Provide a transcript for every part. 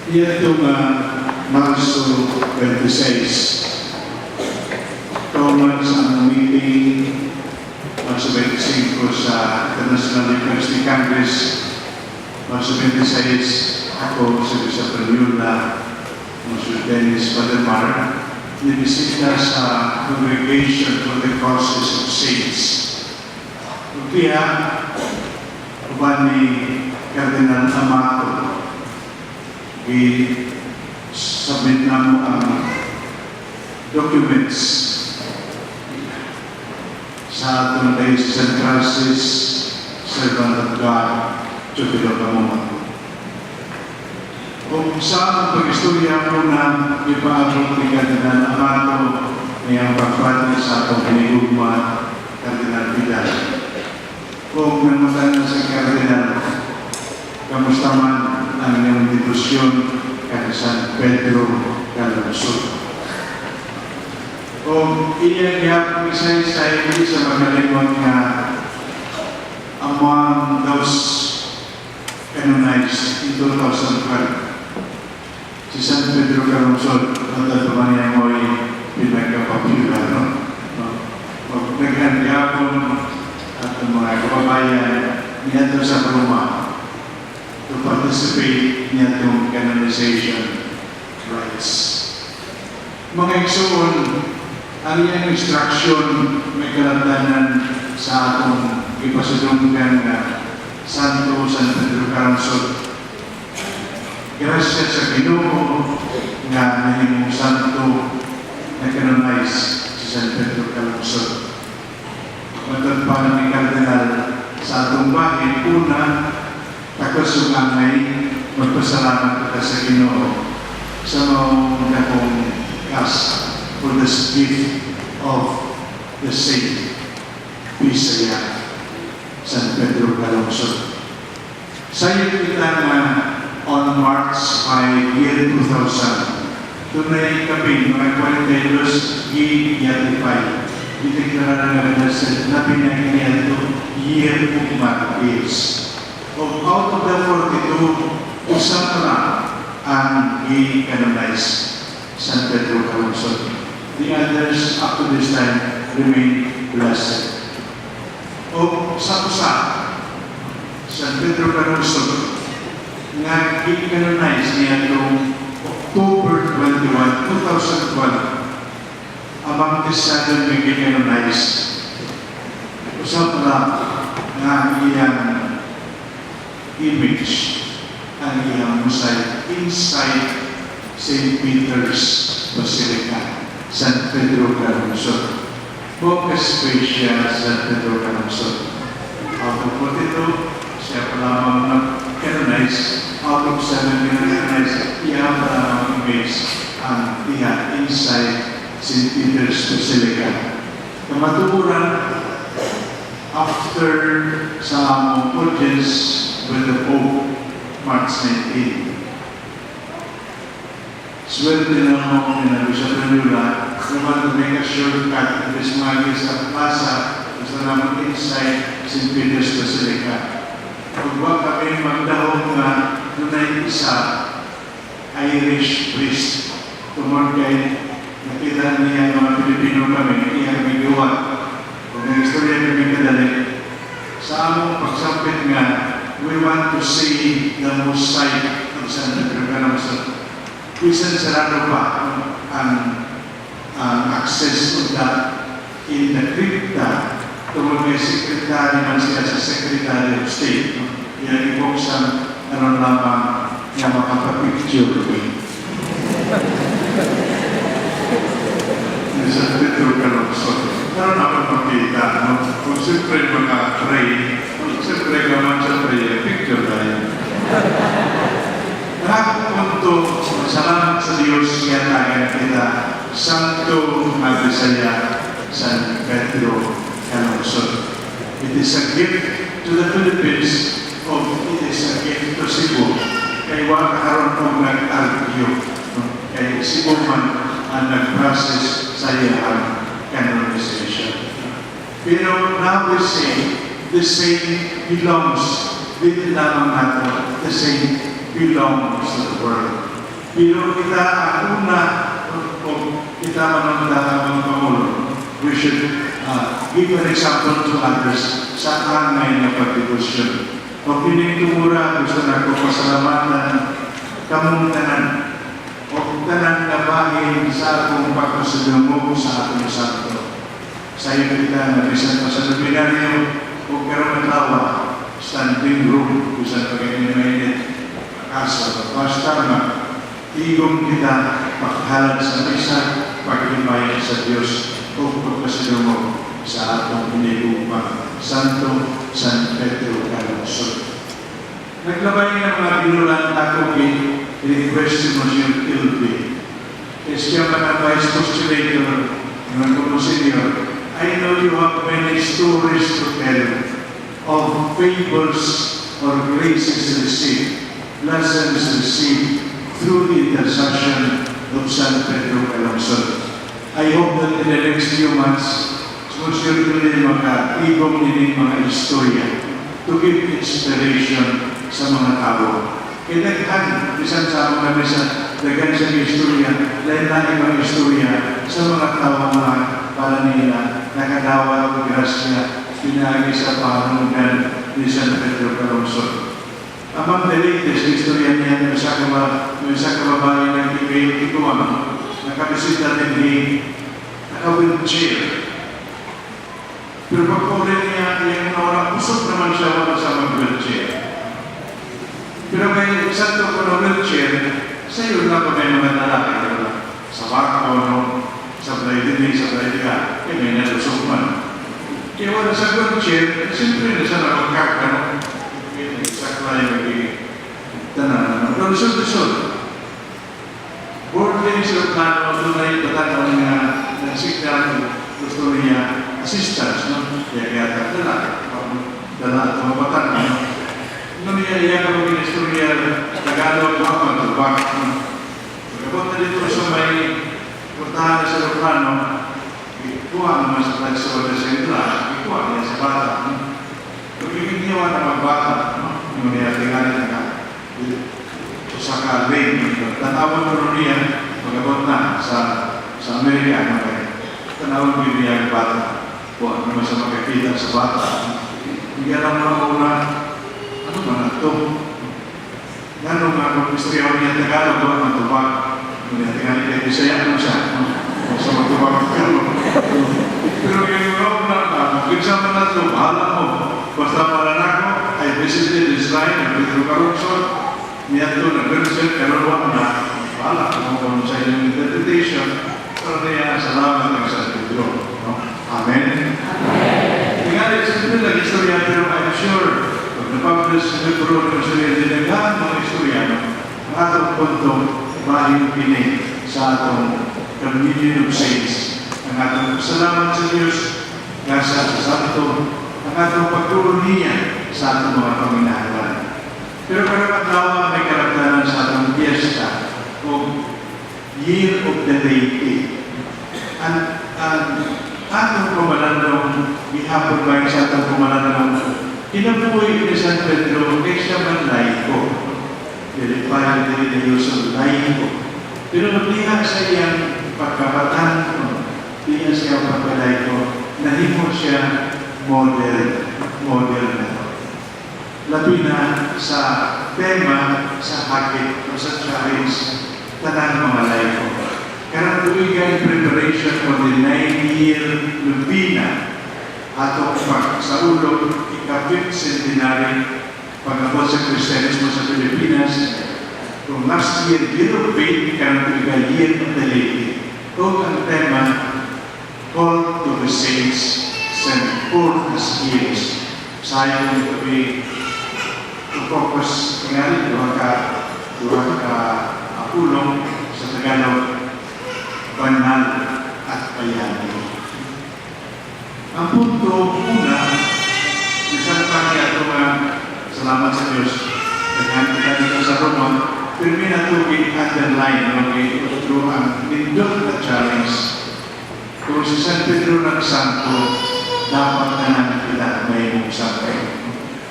Iyatong Marso 26, Thomas ang meeting Marso 25 sa International Eucharistic Congress. Marso 26, ako si Bishop Renyula, Mr. Dennis Pademar, nibisita sa Congregation for the Causes of Saints. Kaya, uban ni Cardinal Amato, i-submit namo ang documents sa atong Diocesan Crisis, Servant of God, Chupilo Kamuma. Kung sa among pag-istorya mo na ipaabot ni Cardinal Amato ngayang pagpati sa atong hinigugma, Cardinal Vidal. Kung namatay na sa Cardinal, kamusta man ang iyong debosyon kay San Pedro Calungsod? Kung iya gihapon isa-isa, hindi sa magalingon nga among those canonized in 2012, si San Pedro Calungsod, matag pa man niya mo'y pinagka-popular, no? No? Og daghan gihapon at ang mga kababayan niadto sa Roma to participate niadtong canonization rites. Mga igsuon, ang iyang instruction may kalandanan sa atong ipasidunggan nga Santo San Pedro Calungsod. Grasya sa Ginoo nga nahimong santo, na canonize si San Pedro Calungsod. Matod pa ni Cardinal, sa atong bahin, una, takos yung angay, magpasalamat kita sa Ginoo sa maong dakong kas for this gift of the saint Bisaya, San Pedro Calungsod. Sayop kita nga on March 5, year 2000, dunay kapin mga 42 gi-beatify. Gideklara nga blessed labi na kaniadto year of martyrs. Of out of the 42, usa pa ang gi-canonize, San Pedro Calungsod. The others up to this time remain blessed. O sa usa, San Pedro Calungsod, nga gi-canonize niya itong October 21, 2012, among the seven nga gi-canonize, usa pa lang nga ang iyang image, ang iyang mosaic inside St. Peter's Basilica, San Pedro Calungsod. Boca Spacia, San Pedro Calungsod. Out of 42, siya pa lamang nag-canonize. Out of 7 canonize, iya pa lamang image ang diha inside St. Peter's Basilica. Kamatuoran, after sa among audience with the Pope, March 19, swerte na mo ni na Bishop Ranula, we want to make a shortcut imbes magi sa plaza, gusto naman inside St. Peter's Basilica. Ug wa kami magdahom nga dunay isa Irish priest. Tungod kay nakita niya mga Pilipino kami, iya kami giwat. Kung ang istorya kami kadali, sa among pagsampit nga, we want to see the mosaic of San Pedro Calungsod. Bisan sarado pa ang access unta in the crypta tungod kay secretary man sila sa Secretary of State. No? Iyang ibuksan aron lamang nga makapapicture kami ni San Pedro Calungsod. Pero ako makita, no? Kung siyempre maka-pray, siyempre gaman sa prayer, picture tayo. Nakapunto, salamat sa Diyos nga tagan kita, Santo nga Bisaya, San Pedro Calungsod. It is a gift to the Philippines of it is a gift to Cebu. Kay wa karon og nag-argue. No? Kay Cebu man ang nag-process sa iyang canonization. Pero now we say, the saint belongs, dili lamang nato, the saint belongs to the world. Pero kita ang una, o kita man ang mga pangulo, we should give an example to others sa angay nga pagdebosyon. O kining tungura, gusto nako pasalamatan kamong tanan o tanan nga bahin sa akong pagpasidungog sa akong santo. Sa iyo kita na bisan pa sa nobenaryo o karong adlaw, standing room, bisan pa kay mainit, asa, basta tigom kita paghalad sa misa, paghimay sa Dios o pagpasidungog sa atong hinigugma, Santo San Pedro Calungsod. Naglabay ng mga binulan ako request si Monsignor Tilby. Kaya siya man ang Vice Postulator ng Monsignor, "I know you have many stories to tell of favors or graces received, blessings received through the intercession of San Pedro Calungsod. I hope that in the next few months, Monsignor Tilby makatigom nining mga istorya to give inspiration sa mga tao." Kaya daghan, bisan sa mga misa, daghan sa istorya, lain-lain mga istorya sa mga tao nga para nila nakadawat og grasya pinaagi sa panganugdan ni San Pedro Calungsod. Among the latest istorya niya ng isa ka babae ng email ko, ano, nakabisita din ni naka-wheelchair. Pero pag uli niya, yung nauna, kusog naman siya, wala sa mag-wheelchair. Pero kay santo ko na wheelchair, sa iyo lang ko may mga lalaki, di ba? Sa bako, no? Sa balay din, sa balay ka, eh, may nalusog man. Kaya wala sa wheelchair, siyempre na siya na magkaka, no? Saklay magiging tanan, no? Pero lisod-lisod. Boarding sa plano, doon na yung tatanong nga ng signal, gusto niya assistance, no? Kaya kaya dala, dala at mga batan, no? Nung niya iya ka maging istorya, Tagalog, mga matubak, no? Pagkabot na dito sa may puntahan sa aeroplano, ikuha naman sa flight stewardess sa entrada, ikuha niya sa bata, no? Pagiging niya na magbata, no? Yung niya tingali na sa ka lane, tanawan mo niya, pagabot na sa Amerika, no? Kaya tanawon mo niya ang bata. Buwan naman sa makakita sa bata. Hindi alam mo una, ano ba na ito? Ngano nga kung istorya niya Tagalog, doon matubag. Niya tingali kay Bisaya, ano siya? No? Sa matubag. Pero yung una, kung sa man na ito, bahala mo. Basta para nako, I visited the shrine of Pedro Calungsod, niya ito na-mention, pero wala na, bahala kung sa inyong interpretation, pero niya, salamat ng San Pedro. No? Amen? Tingali, siyempre nag-istorya, pero I'm sure, pag na-publish sa libro ng istorya, dinaghan mga istorya, no? Ang atong punto, bahin kini sa atong communion of saints. Ang atong salamat sa Diyos, nga sa Santo, ang atong pagtuon niya sa atong mga paminahlan. Pero karong adlaw may karagdanan sa atong fiesta o Year of the Laity. Ang atong pamalandong, gihapon ba sa atong pamalandong, kinabuhi ni San Pedro kay siya man laiko. Dili pa dili religyoso, laiko. Pero diha sa iyang pagkabatan, diha siya pagkalaiko, nahimo siya model na to. Labi na sa tema sa hakit o sa challenge tanang mga laiko. Karong tuiga in preparation for the 9-year novena atong pag sa ulog ika-5th centenary pag-abot sa Kristyanismo sa Pilipinas. Kung last year Year of Faith, karong tuiga Year of the Laity. Kung ang tema, Call to the Saints Sent Forth as Heroes. Sayang to be to focus tingali duha ka pulong sa Tagalog, banal at bayani. Ang punto una, bisan pa niya ito nga, salamat sa Diyos, daghan kita dito sa Roma, pero may natugi underline, no, through ang nindot na challenge. Kung si San Pedro ng Santo, dapat na kita may mong santo.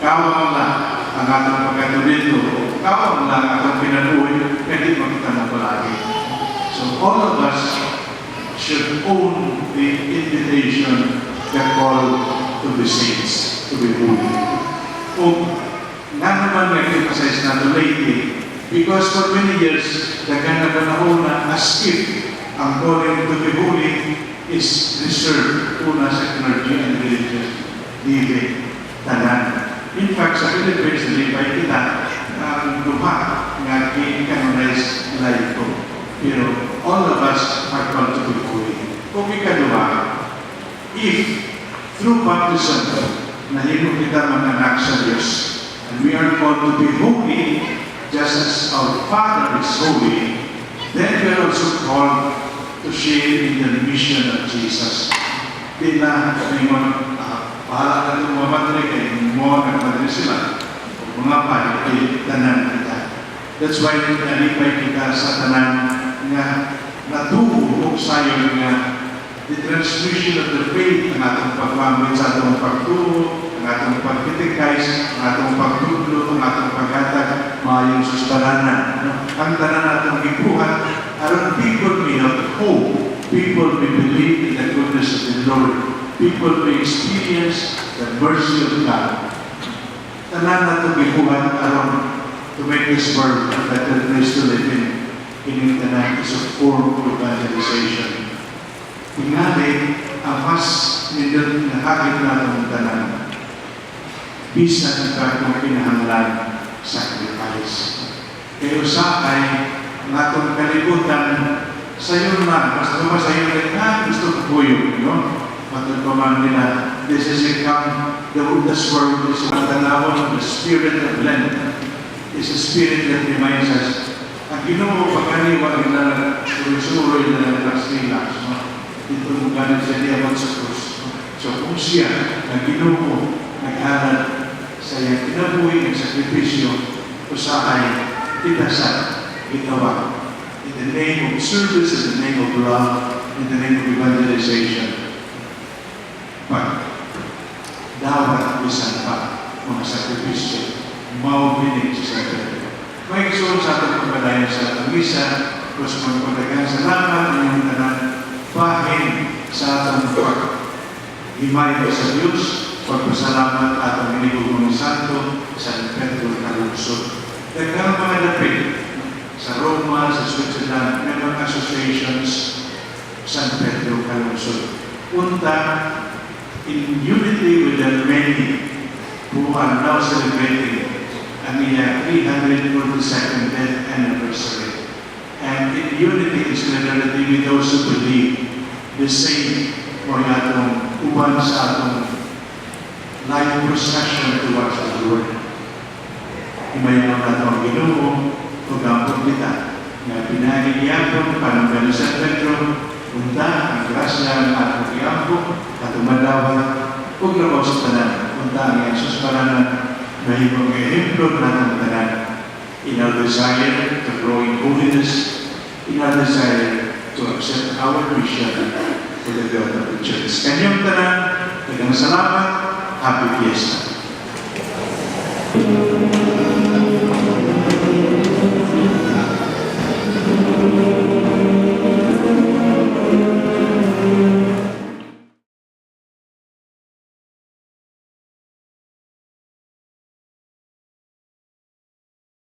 Kawang lang ang atong pagkadto didto, kaon lang atong kinabuhi, kaya di man kita mapalagi. So all of us should own the invitation, the call to be saints, to be holy. O nga naman nag-emphasize na lately, because for many years, daghan na panahon na as if ang calling to be holy is reserved una sa clergy and religious living tanan. In fact, sa Philippines, nalipay kita ang duha nga gi-canonize laiko. Pero all of us are called to be holy. Kung ikaduha, if through baptism, nahimo kita mga anak sa Diyos, and we are called to be holy, just as our Father is holy, then we are also called to share in the mission of Jesus. Di na ningon, bahala na itong mga madre, kay mo nagmadre sila. O mga pari, ay tanan kita. That's why nalipay kita sa tanan nga natuo o sayon nga the transmission of the faith, ang atong pagpamit sa atong pagtuo, ang atong pag-catechize, ang atong pagtudlo, ang atong paghatag, maayong susparanan. No? Ang tanan atong gibuhat, aron people may have hope, people may believe in the goodness of the Lord, people may experience the mercy of God. Tanan natong gibuhat aron to make this world a better place to live in. Kining tanan is a form of evangelization. Tingali, ang mas nindot nga hagit natong tanan, bisan pa kung kinahanglan sacrifice. Kaya usahay, ang atong kalibutan, sayon lang, basta masayon lang, gusto ko kuyog, no? Matod pa man nila, this is a come, this world is a tanawon of the spirit of Lent. Is a spirit that reminds us, ang Ginoo pagkani wala na suroy-suroy na relax-relax, no? Dito mo ganin siya niabot sa krus. No? So kung siya, na Ginoo, naghalad sa iyang kinabuhi, nagsakripisyo, usahay, kita sa gitawag. In the name of service, in the name of love, in the name of evangelization, pag dawat bisan pa mga sakripisyo, mao binig sa San Pedro. May igsoon sa atong pagpadayon sa atong misa, kus magpadagan salamat inyong tanan, bahin sa atong paghimay sa Diyos, pagpasalamat atong hinigugong Santo, San Pedro Calungsod. Daghang mga dapit sa Roma, sa Switzerland, may mga associations San Pedro Calungsod. Unta, in unity with the many who are now celebrating ang iya 342nd death anniversary. And in unity and solidarity with those who believe the same mo atong uban sa atong life procession towards the Lord. Himayon nato ang Ginoo ug ampo kita nga pinaagi gihapon panunggan ni San Pedro, unta ang grasya ng atong giampo atong madawat ug labaw sa tanan unta ang iyang susparanan mahimong ehemplo natong tanan in our desire to grow in holiness, in our desire to accept our mission for the growth of the church. Kanyang tanan, daghang salamat, happy fiesta.